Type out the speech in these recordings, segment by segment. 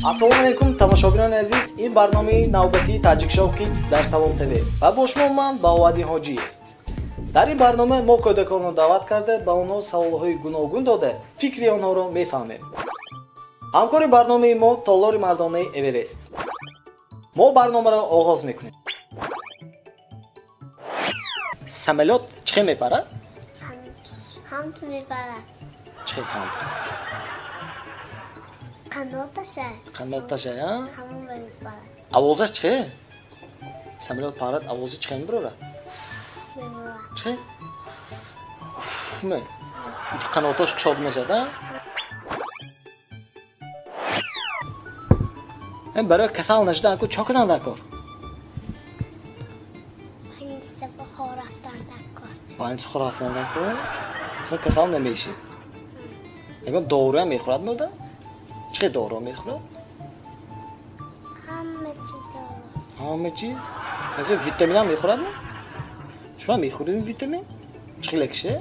Ассалому алайкум тамошобинони азиз, ин барномаи навбатии Таҷикшоу Kids дар Салом ТВ ва бо шумо ман Баҳоваддин Ҳоҷиев. Дар ин барнома мо кӯдаконро даъват карда, ба онҳо саволҳои гуногун дода, фикри онҳоро мефаҳмем. Ҳамкори барномаи мо толори мардонаи Эверест. Мо барномаро оғоз мекунем. Самолёт чӣ хел мепарад? Ҳамт мепарад. Чӣ хел ҳамт? Қаноташа. Қаноташа, а? Ҳамон мепарад. Овозаш чӣ хел? Самолёт парад, овози чӣ хел мебарорад? Мебарорад. Чӣ хел? Уф, ме. Қаноташ кушод мешавад, а? Барои касал нашудан ку чо кунанд дар кор? Панҷ рафтан дар кор. Панҷ рафтан дар кор? Чун касал намешӣ. Ягон доруам мехӯрад мода? Чӣ хел дору мехӯрад? Ҳама чизро. Ҳама чиз? Масалан, витаминам мехӯрад мо? Шумо мехӯред витамин? Чӣ хел кише?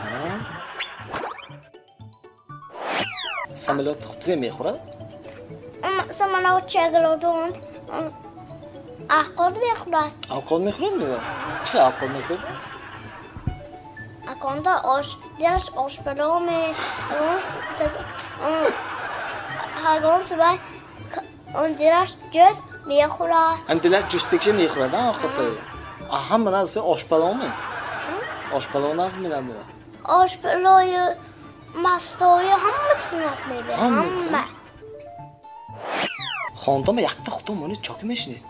Ҳар Самолёт худзе мехӯрад? Самолёт чаглодон авқот мехӯрад. Авқот мехӯрад мева? Чӣ хел авқот мехӯрад? Аконда ош, дилаш ошпалов ме, ҳагон субай он дилаш ҷӯд мехӯрад. Ан дилаш ҷустикше мехӯрад, а авқото? Ҳама назди ошпалов ме? Ошпалов назд мерад мева? Ошпалою, мастою ҳама чиз назд мебарад. Ҳама. Хондома якта худо монед чо ки мешинед?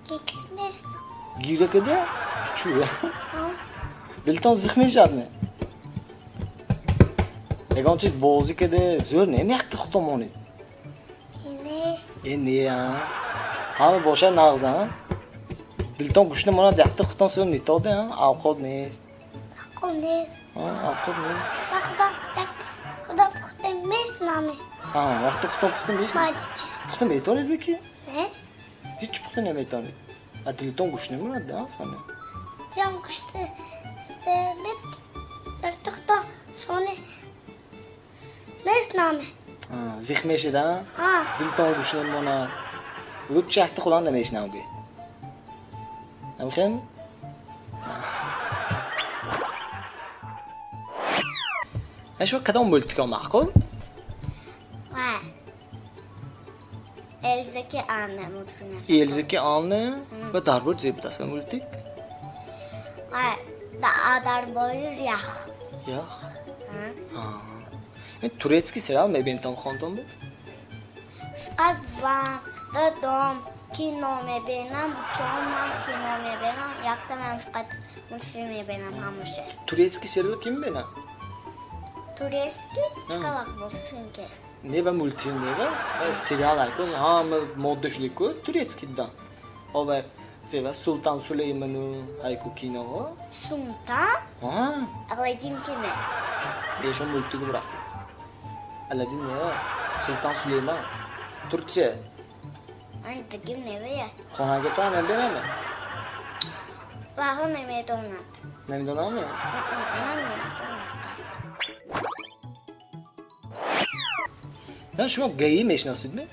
Гиря местам. Гиря када? Чӯ? Дилтон зих мешавад ме? Ягон чиз бозӣ када зӯр не якта худо монед? Не. Э не, а? Ҳама бошад нағз, а? Дилтон гушна монад якта худтон сӯ нитоде, а? Авқот нест. Авқот нест. Авқот нест. Худо якта худо пухта мешнаме. А, якта худтон пухта мешнаме? Майдича. Пухта метавонед бики? Не. Ҳеҷ пухта наметавонед. А дилтон гушна монад, а, соне? Дилам гушна мет якта худо соне мешнаме. Зих мешед, а? Дилтон гушна монад. Лучше якта худам намешнам гӯед. Намехоҳем? Шумо кадом мултикҳо маъқул? Элзаки Анна мультфильм. Элзаки Анна? Ва дар бораи чӣ будааст мультик? Дар бораи ях. Ях? Турецкий сериал мебинед хондон буд? Фақат ва дадом кино мебинам, бучомам кино мебинам, якта ман фақат мультфильм мебинам ҳамаша. Турецкий сериал ким мебинад? Турецкий чӣ мультфильм ке? Не ва мультфильм не ва сериал айкоз ҳама модда шудику турецкий дан. Ова зева Султан Сулейману айку киноҳо. Султан? А. Аладдин киме? Бешон мультику рафти. Аладдин не, Султан Сулейман. Турция. Ан дигим не ве. Хонагата намебинаме? Ваҳо намедонад. Намедонаме? Анам намедонад. Шумо ГАИ мешиносед ме?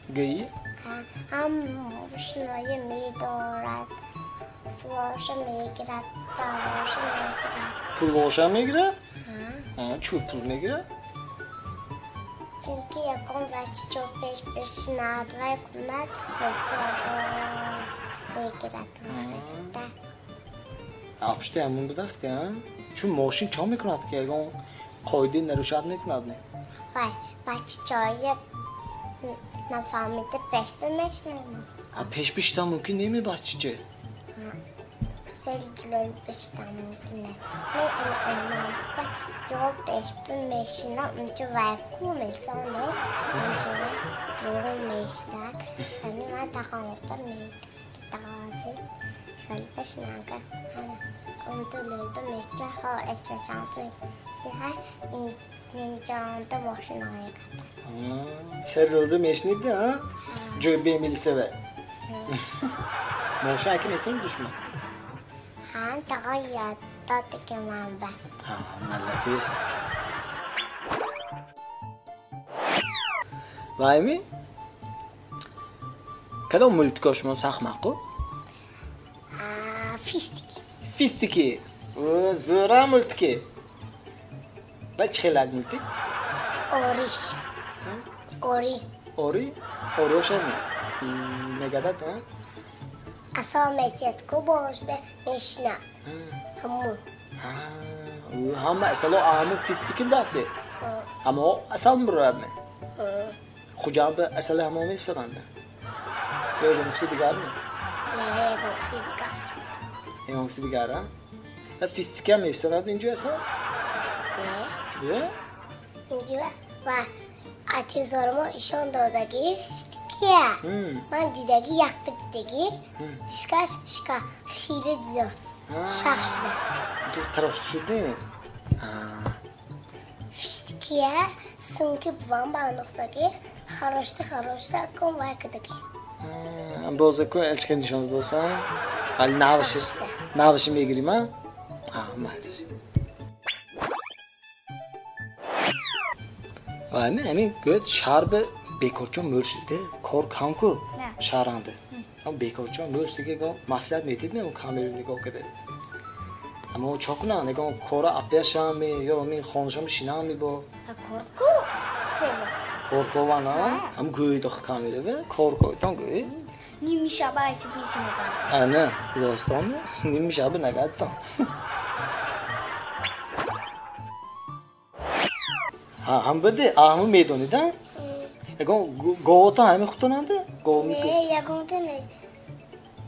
ГАИ? Ҳам мошинои медорад, пулоша мегирад, правоша мегирад. Пулоша мегирад? Чӯ пул мегирад? Чунки ягон бачачо пеш бишинад вай кунад, милсоҳо мегирад. Пушти ҳамон будааст, а? Чун мошин чо мекунад ки ягон қоидаи нарушат мекунад не? Вай, бачачои нафаҳмида пеш бимешинад. Пеш бишидан мумкин неме бачаче? Сери лол бишидан мумкин не. Ме ин онам ба ё пеш бимешинам, унҷо вай ку милсо нест, унҷо вай лол мешинад. Сани ман тахонта метағозид лол бишинам ка унҷо лол бимешинад, хо эсмешам сиҳар нимҷонда мошинои кард. Сер ролба мешинид, а? Ҷои бемилисаве. Мошин аки метавонед душман? Ҳа, тағо ёд дод ки ман ба. Молодец. Вайми? Кадом мультика шумо сахт маъқул? Фистики. Фистики. Зӯра мультики. Ба чӣ хелак мультик? Ори. Ори. Ори? Ориошами? З мегадад, а? Асал метиҳад ку болош мешина. Ҳамун. Ҳама асало ҳамун фистики будааст? Ҳамаҳо асал мебурад ме? Хуҷанд асали ҳамаҳо месаранд? Ё ягон киси дигар ме? Не, ягон киси дигар. Ягон киси дигар, а? Фистикиам месарад инҷо асал? Не. Чӯ? Инҷо ва атизормо ишон додагӣ фистикия. Ман дидагӣ якта дидагӣ, дискаш шика хеле дидост. Шах шуда. Ту тарошта шуд не? Фистикия сумки бувам ба андохтагӣ, харошта харошта кун вай кардагӣ. Боз кун элчика нишон додосам. Али наваши наваши мегирим, а? Малиш. Ами ами гӯяд шаҳр бекорчо мӯр шуд, кор кам ку шаҳранде. Бекорчо мӯр шуд, го маслиҳат медид ме камера нигоҳ карда. Аммо чо кунам, ягон кора апершам ё ми хонашам шинам бо. Корку? Коркован, а? Ам гӯед ох камера, коркойтон гӯед. Ними шаба айси нагад. Ана, достон, ними шаба нагадтон. Ҳам биде, ҳама медонид, а? Ягон говото ҳами худтонанда? Гов Не, ягонта нест.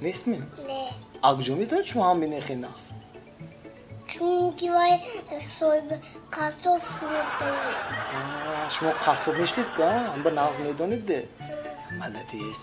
Нестми? Не. А куҷо медонед шумо ҳам бинехи нақс? Чунки вай соҳиби қассоб фурӯхтагӣ. Шумо қассоб мешудед, ҳам bir нақс медонед? Молодец.